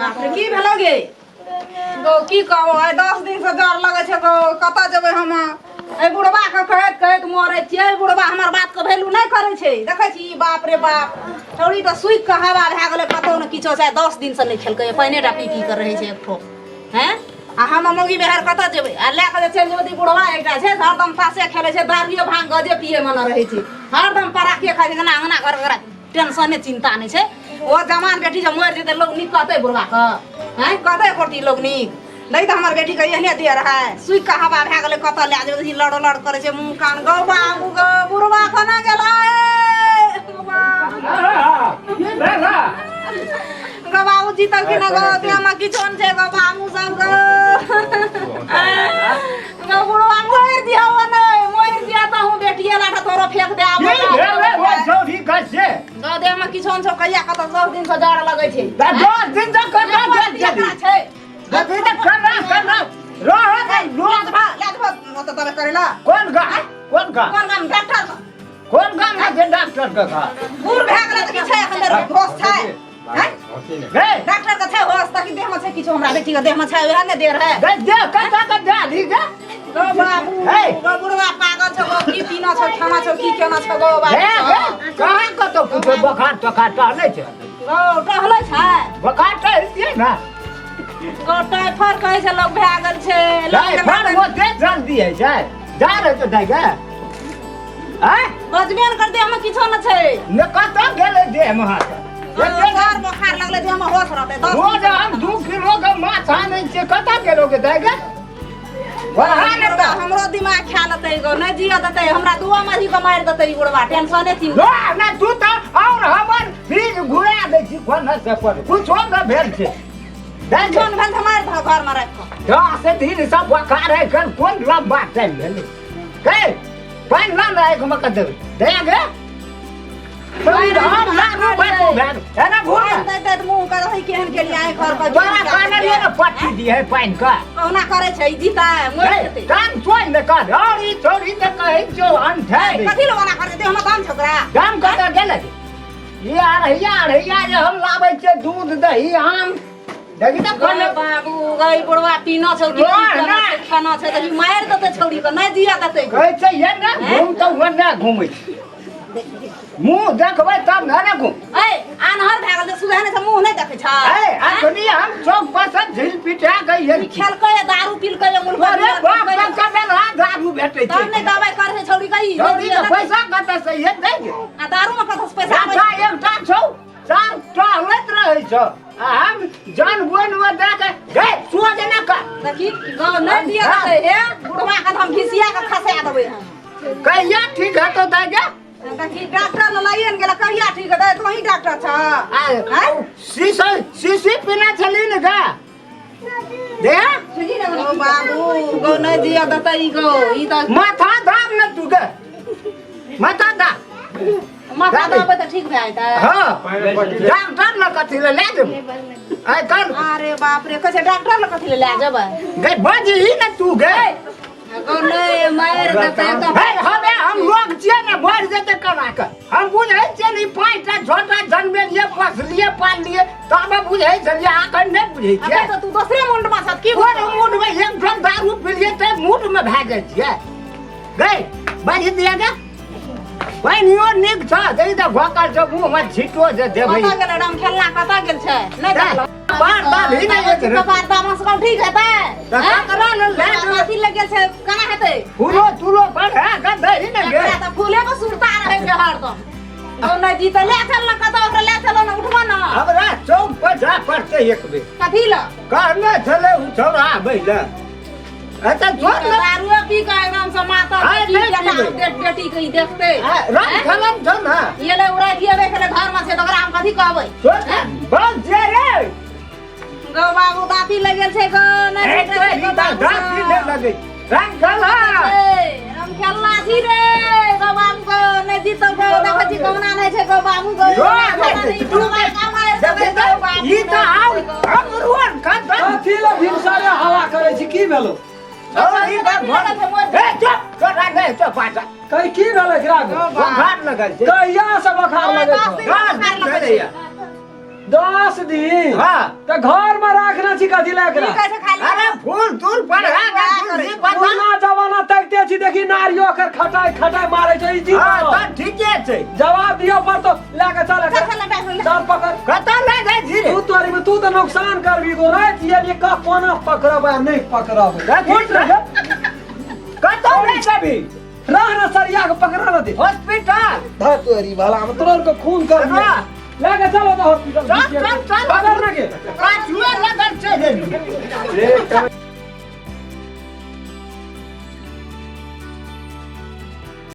बाप रे, की भेलो गे गौ? की कहबो, आइ 10 दिन से जर लगै छै गौ। कतऽ जेबै हम? एहि बुढ़बा के कहैत कहैत मरै छियै। बुढ़बा हमर बात के वैल्यू नहि करै छै। देखै छी, बाप रे बाप, छौड़ी तऽ सुखि कऽ हवा भए गेलै। कतौ ने किछो छै। 10 दिन से नहि खेलकै, पानिए टा पी पी कऽ रहै छै एकठो। हैं, आ हम मौगी बेहर कतऽ जेबै? आ लए कऽ जे चलि जेबै तऽ ई बुढ़बा एकटा छै, हरदम तासे खेलै छै, दारुए भांग गजे पिए मे न रहै छै, हरदम पराके खाइ छै। अंगना अंगना घर घर टेंशने चिंता नहि छै। ओ जवान बेटी जब मरि जेतै, लोग नीक कहतै बुढ़बा के? हैं, कहतै कोटी लोग नीक? नहि तऽ हमर बेटीके एहने दे रहै, सुखि कऽ हवा भए गेलै। कतऽ लए जेबै? ई लड़ लड़ करै छै मुँह कान। गौ बाबू गौ, बुढ़बा कोना गेलै? गौ बाबू, जीतल कि ना गौ? देहमे किछो नहि छै गौ बाबू सब। गौ गौ, बुढ़बा मरि दिया, नहि मरि दिया तऽ हूँ बेटिए लाठा तोरो फेंक दे। की भेलै ओ छौड़ी कसे? गौ, देहमे किछो नहि छौ। कहिया कतऽ 10 दिन से जर लगै छै। 10 दिन तक कतना गेल छली? छै। देखी तऽ केना केना रहऽ दे लोग। ले जेबो ओतऽ तबे करै ला। कोन गाम, कोन गाम? कोन गाम? डॉक्टर। कोन गाम में छै डॉक्टर के घर? बूढ़ भए गेलै तऽ की छै? एखन धरि होश छै, हैं? गे। डॉक्टर के छै होश तऽ कि देहमे छै किछो? हमरा बेटी के देहमे छै, वएह ने देर है। गे, दे कतऽ के दादी गे? गौ बाबू। हे। गौ, बुढ़वा पागल छौ गौ। की पीना छौ, खाना छौ, की केना छौ गौ बाबू? हे गे, कहाँ कतौ कुछो बोखार तोखार टहलै छै? गौ, टहलै छै। बोखार टहलतियै ने। गौ, टाइफाइड कहै छै लोग भए गेल छै लोग। टाइफाइड ओते जल्दी होइ छै? जा रहल छौ दाइ गे, आँय? बजबे ने करतै, हमर किछो न छै। ने कतऽ गेलै देहमे हाथ? गौ, सर बोखार लगलै, देहमे होश रहतै 10 रोज हम 2 किलो के माछ आनै छियै, कतऽ गेलो गे दाइ गे? बढ़ा ने बुढ़वा तऽ। हमरो दिमाग खा लेतै गौ, नहि जियऽ देतै हमरा। दुओ माझी के मारि देतै ई बुढ़वा, टेंशने चिन्ता। लो ने तू तऽ और हमर फ्रिज घुरा दै छी। कोन से पर कुछो न भेल छै दाइ गे। किछो ने भेल तऽ मारि दह घरमे राखि कऽ। 10 दिन से बोखार है कल, कोन लम्बा टाइम भेलै? गे, पानि ला ने, आँखिमे कऽ देबै दया गे। हम लारू बाटू भेल एना घूर पानि दैत दैत मुँह के रहै केहन केलियै आँखि घर पर। तोरा कहने रहियै ने पट्टी दिहे पानि के। कहुना करै छै ई, जीतै मरि जेतै। कान चोइ ने कर और ई छोरी तऽ कहै छौ अनठा दै। कथी लए मना करै? देहमे दम छै ओकरा। दाम कतऽ गेलै? ई अढ़ैया अढ़ैया जे हम लाबै छियै दूध दही आम, देखी तऽ। गौ बाबू गई, बुढ़वा पीना छौ कि? ना, ना। खाना छै तऽ ई मारि देतै छौड़ी के, नहि दिया देतै। कहै छै ये ने घूम तऽ ओन्ने घूमै छै। मुँह देखबै तब ने ने घूम। ए, आनहर भए गेल सुझै नहि छै, मुँह नहि देखै छै? ए, अखनी हम चौक पर से झिल पिटा के ये खेलकै, दारू पीलकै, मुल्क। अरे बाप रे, कमे दारू भेटै तब छै? नहि दवाइ करै छै छौड़ी के ई। छौड़ी के पैसा कतऽ से ये दै छै? आ दारू में कतऽ से पैसा आबै एकटा छै? एकटा छौ चार टहलैत रहै छौ आ हम जान बोन मे दए के गे सुअ जेना कर। देखी गौ, नहि दिया देतै। हे बुढ़वा के तऽ हम घिसिया के खसा देबै हम। कहिया ठीक हेतौ दाइ गे? देखी, डॉक्टर लग लाइए ने गेल। कहिया ठीक हेतै? तोही डॉक्टर छ? आ शीशा शीशी पीना छली ने गे दे। ओ बाबू गौ, नहि दिया देतै ई गौ, ई तऽ माथा दाब ने तू गे, माथा दाब। माथा दाबे तऽ ठीक भए जेतै? हाँ, डॉक्टर लग कथी ले ले जेबै आइ काल्हि? अरे बाप रे, कहै छै डॉक्टर लग कथी ले लए जेबै? गे, बजही ने तू गे। गौ, नहि मारि देतै तऽ? हे, हमे हम लोग छियै ने, बढ़ जेतै कमा कऽ। हम बुझै छियै ने, ई पाँचटा छओटा जन्मेलियै, पोसलियै, पाललियै, तब बुझै छलियै, अखन नहि बुझै छियै। अखन तऽ तू दोसरे मुंड मे छह की? कोन मूडमे? एक ड्रम दारू पिलियै तऽ मूडमे भए जाइ छियै। गै, बाजि दिया गे, पानियो नीक छ, देखी तऽ घोकल छौ, मुँहमे छिटो जे देबै। कतऽ गेलै राम खेलना? कतऽ गेल छै? नहि देखलहुँ। बार बार ही नहि होइत रहै। कपार दामस कल ठीक हेतै? तऽ ककरा ने लए जेबै? कथी लग गेल छै? केना हेतै? फूलो तूलो पर है गऽ, दही ने गे। एकरा तऽ फूले के सुरता रहै छै हरदम। गौ, नहि जीतै, ले चल ने कतऽ ओकरा, ले चलो ने, उठबो ने। हमरा चौक पर जा पड़तै एक बेर। कथी लए? कहने छलै ओ छौड़ा आबै लए। अच्छा छोड़ ने। दारुए पी कऽ एकदम से मातल। आइ की नहि बेटा पीबै। बेटी के ई देखतै? आ, राम खेलन छौ ने। ये ले उड़ाइ दिएबे खेले घर में छै तऽ ओकरा हम कथी कहबै? छोड़ ने, बस जे रे। गौ बाबू, दाँती लागि गेल छै गौ, नहि ए, छूटै छै तोरी गौ तऽ बाबू। दाँती नहि लगै। राम खेलन। ए, हम खेलना छी रे गौ बाबू गौ, नहि जीतौ गौ। देखै छी कहुना नहि छै गौ बाबू गौ। गौ, नहि, तू देखै तऽ, ई तऽ आउ हम रोड खतम। कथी लए भिनसरे हवा करै छी? की भेलो? और ई तऽ ए, चुप तोरा नहि छौ पाछा। कही, की भेलै एकरा? बोखार लगल छै। कहिया से बोखार लगै छौ? 10 दिन भेलैया। 10 दिन? हाँ। तऽ घर में राखने छी कथी लए की एकरा? कहै छै खाली? अरे फूल तूल पर है वएह करै तुलसी पत्ता। पुरना जमाना तकते छी, देखी नारियो कर खटाई खटाई मारे छै ई जी। हाँ, तऽ ठीके छै। जवाब दियो पर तो लए के चल। चल, चल, बैठ, बैठ। चल पकड़। कतऽ लए जाइ छी रे? तू तोरी में तू तऽ नुकसान करबी गो। राति ये लिए का कोना पकड़ब आ नहि पकड़ब। कथी? उठ रे। कतऽ लए जेबही? रह ना, सरिया के पकड़ा ना दे। हॉस्पिटल? धर तोरी भला में तोर के खून कर दिया। हाँ। लए के चलो तो हॉस्पिटल। चल, चल, चल। पकड़ ना के। पाछुए लगल छै रे।